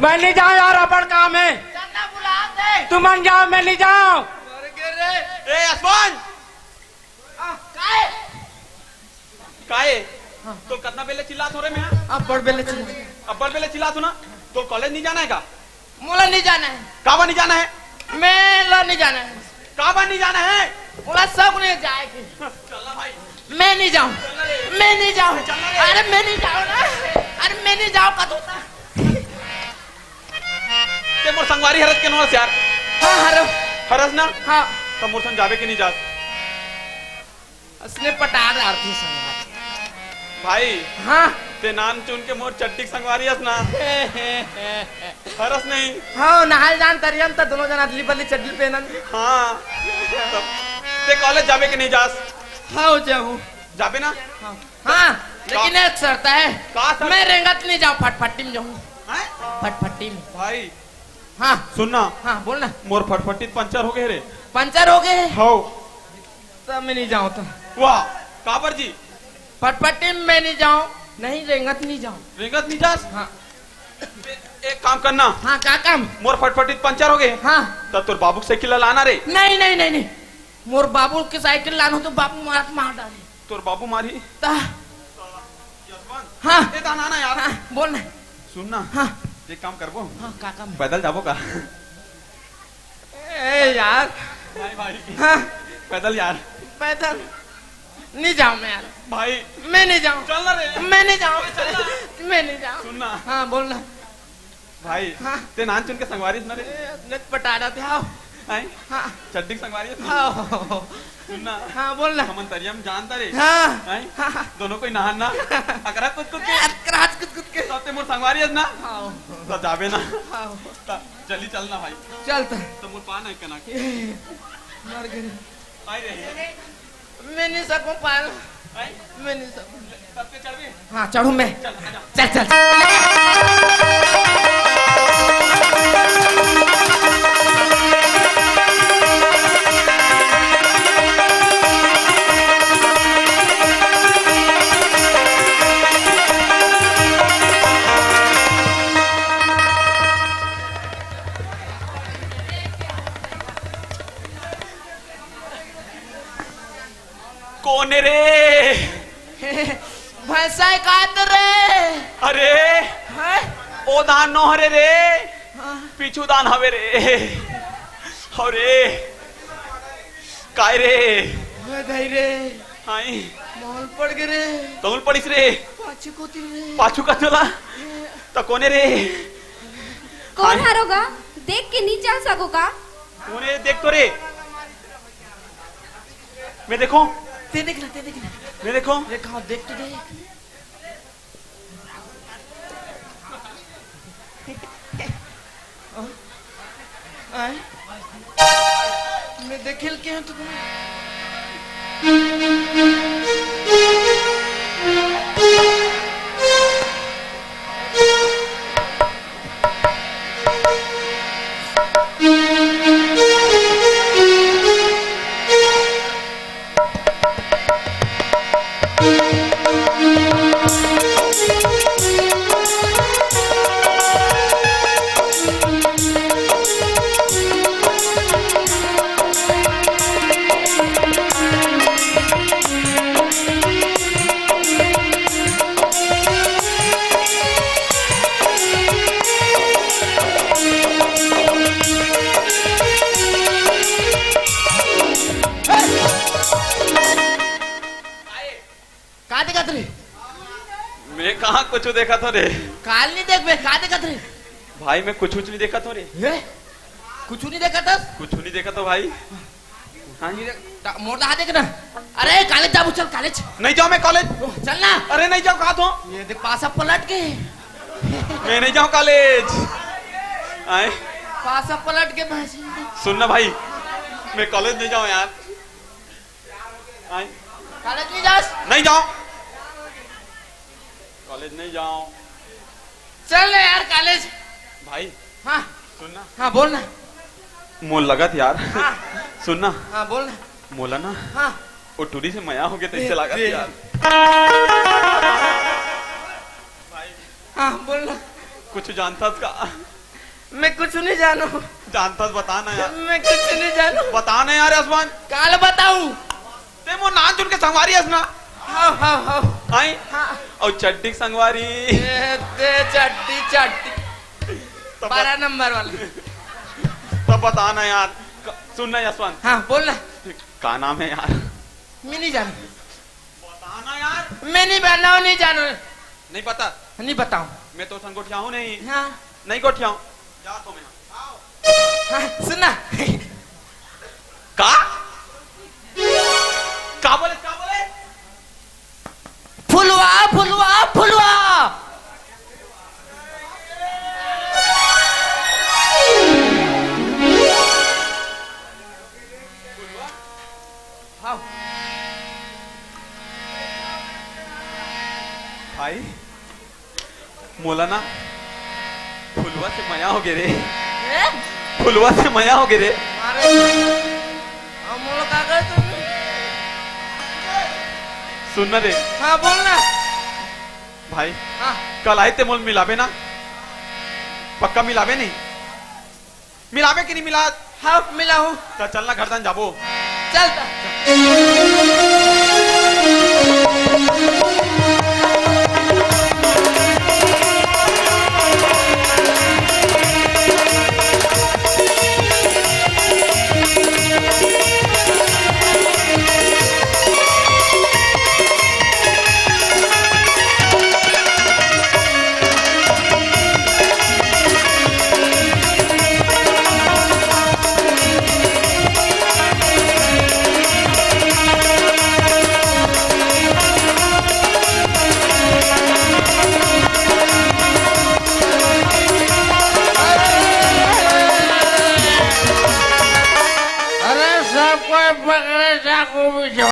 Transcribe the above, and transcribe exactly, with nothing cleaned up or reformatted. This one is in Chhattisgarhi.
मैं नहीं जाऊँ यार, अपन काम है। चंदा बुला दे। तुमन जाओ, मैं नहीं जाऊँ। मर गे रे। ए, यशवंत! आ, काहे? काहे? हाँ। तो कतना बेले चिल्लात हों रे मैं? अब्बड़ बेले चिल्ला। अब्बड़ बेले चिल्लात हों ना? तो कॉलेज नहीं जाना है का? मोला नहीं जाना है। काबर नहीं जाना है? मेला नहीं जाना है। काबर नहीं जाना है? मोला शौक नहीं जाए के। चल ना भाई। मैं नहीं जाऊँ। चल ना रे। मैं नहीं जाऊँ। चल ना रे। अरे मैं नहीं जाऊँ ना। अरे मैं नहीं जाऊँ कतहूँ। ते मोर संगवारी हरस के नोहस यार। हाँ, हरस। हरस ना? हाँ। त मोर संग जाबे के नहीं जास? असने पटा डारथे संगवारी। भाई, हाँ। ते नान चुन के मोर चड्डी के संगवारी हस ना? हरस नहीं? हाँ, नहाय जान तरिया म त दोनों जन अदली बदली चड्डी पेनन। हाँ। तब ते कॉलेज जाबे के नहीं जास? हाँ, जाऊँ। जाबे ना? हाँ। हाँ, लेकिन का-, एक शर्त है। का शर्त? मैं रेंगत नहीं जाऊँ, फटफटी में जाऊँ। हैं? फटफटी में। भाई। हाँ। सुन ना। हाँ, बोल ना। मोर फटफटी पंचर हो गे रे। पंचर हो गे? हौ। तब मैं नहीं जाऊँ तो। वाह, काबर जी? फटफटी में मैं नहीं जाऊँ, नहीं रेंगत नहीं जाऊँ। रेंगत नहीं जास? हाँ। ए-, एक काम करना। हाँ, का काम? मोर फटफटी पंचर हो गे। हाँ। त तोर बाबू के साइकिल ला लाना रे। नहीं, नहीं, नहीं, नहीं। मोर बाबू के साइकिल लानहूँ तो बाबू मार, मार डारही। तोर बाबू मारही? त। यशवंत। हाँ। ए, त ना, ना यार। हाँ, बोल ना। सुन ना। हाँ। एक काम करबो? हाँ, का काम? पैदल जाबो का? ए यार। भाई, भाई। हाँ। पैदल यार। पैदल? नहीं जाऊँ मैं यार। भाई। मैं नहीं जाऊँ। चल ना रे। मैं नहीं जाऊँ। चल ना। मैं नहीं जाऊँ। सुन ना। हाँ, बोल ना। भाई, हाँ। ते नान चुन के संगवारी हस ना रे? ए, नत पटारा थे, आओ। हैं? हाँ। चड्डी के संगवारी हस ना? आओ। सुन ना। हाँ, बोल ना। हमन तरिया म जान ता रे। हाँ। हैं? हाँ। दोनों कोई नहान ना। अकरा कुछ कुछ के। अकरा कुछ कुछ के। तो ते मोर संगवारी हस ना? आओ। तो जाबे ना। आओ। तो जल्दी चल ना भाई। चल तो। तो मोर पान है कना के। ए, मर गे। आई रे। मैं नहीं सकूं पाल। आई? मैं नहीं सकूं। तब पे चढ़ भी? हाँ, चढ़ूं मैं। चल, आजा। चल, चल। कोन रे? भैंसा कात रे। अरे, हैं? ओ दान नो हरे रे, हाँ। पीछू दान हवे रे। अरे, काय रे? ओए दाई रे। हाय। मोल पड़ गे रे। कौन पड़िस रे? पाछू कोती रे। पाछू का चला? ये। त कोने रे? कौन हाय। हरो गा? देख के नी चल सको का? कोने देख तो रे। मैं देखो। ते देख ना, ते देख ना। मैं देखो। देख, हाँ, देख तो देख। आय? मैं देखे ल के हूँ तुमने। का देखत रे? मैं कहाँ कुछ देखत हों रे? काल नहीं देखबे, का देखत रे? भाई, मैं कुछ, कुछ नहीं देखत हों रे। ए? कुछ नहीं देखत हस? कुछ नहीं देखत हों भाई। हाँ? ये देख, ता-, मोर दहा देख ना। अरे, कॉलेज जाबो, चल कॉलेज। नहीं जाऊँ मैं कॉलेज। ओ, चल ना। अरे, नहीं जाऊँ, कहा तो। ये देख, पासा पलट के। मैं नहीं जाऊँ कॉलेज। आए? पासा पलट के भैंस। सुन ना भाई, मैं कॉलेज नहीं जाऊँ यार। आए? कॉलेज नहीं जास? नहीं जाऊँ। कॉलेज नहीं जाऊँ। चल ना यार कॉलेज। भाई। हाँ। सुन ना। हाँ, बोल ना। मोला लगत यार। हाँ। सुन ना। हाँ, बोल ना। मोला ना। हाँ। वो टूरी से मया हो गया, तो ए, इससे लागत ए। यार। हाँ, बोल ना। कुछ जानथस का? मैं कुछ नहीं जानू। जानथस, बता ना यार। मैं कुछ नहीं जानू। बता ना यार, आसमान। काला बताऊं? ते मोर नानचुन के संगवारी हस ना। हाँ, हाँ, हाँ। आई? हाँ। अउ चड्डी के संगवारी। ए, ते चड्डी, चड्डी। तब बारह नंबर वाला। तब बता ना यार। क-, सुन ना यशवंत। हाँ, बोल ना। का नाम है यार? मैं नहीं जानू। बता ना यार। मैं नहीं बा-, नाम नहीं जानू। नहीं पता? नहीं बताऊं। मैं तो संग गोठियाहूं नहीं। हाँ। नहीं गोठियाहूं। जा तो मैं। हाँ, सुन ना। का? का बोले, का बोले? फुलवा, फुलवा, फुलवा। हाँ। भाई, मोला ना फुलवा से मया हो गे रे। ए? फुलवा से मया हो गे रे। अरे, अब मोला का कर तू? सुन ना रे। हाँ, बोल ना। भाई, हाँ। कल आए ते मोल मिलाबे ना? पक्का मिलाबे नहीं? मिलाबे कि नहीं मिला? हाँ, मिला हूँ। त चल ना, घर तन जाबो। चल त। अरे, सब कोई पकड़े चाकू, पीछे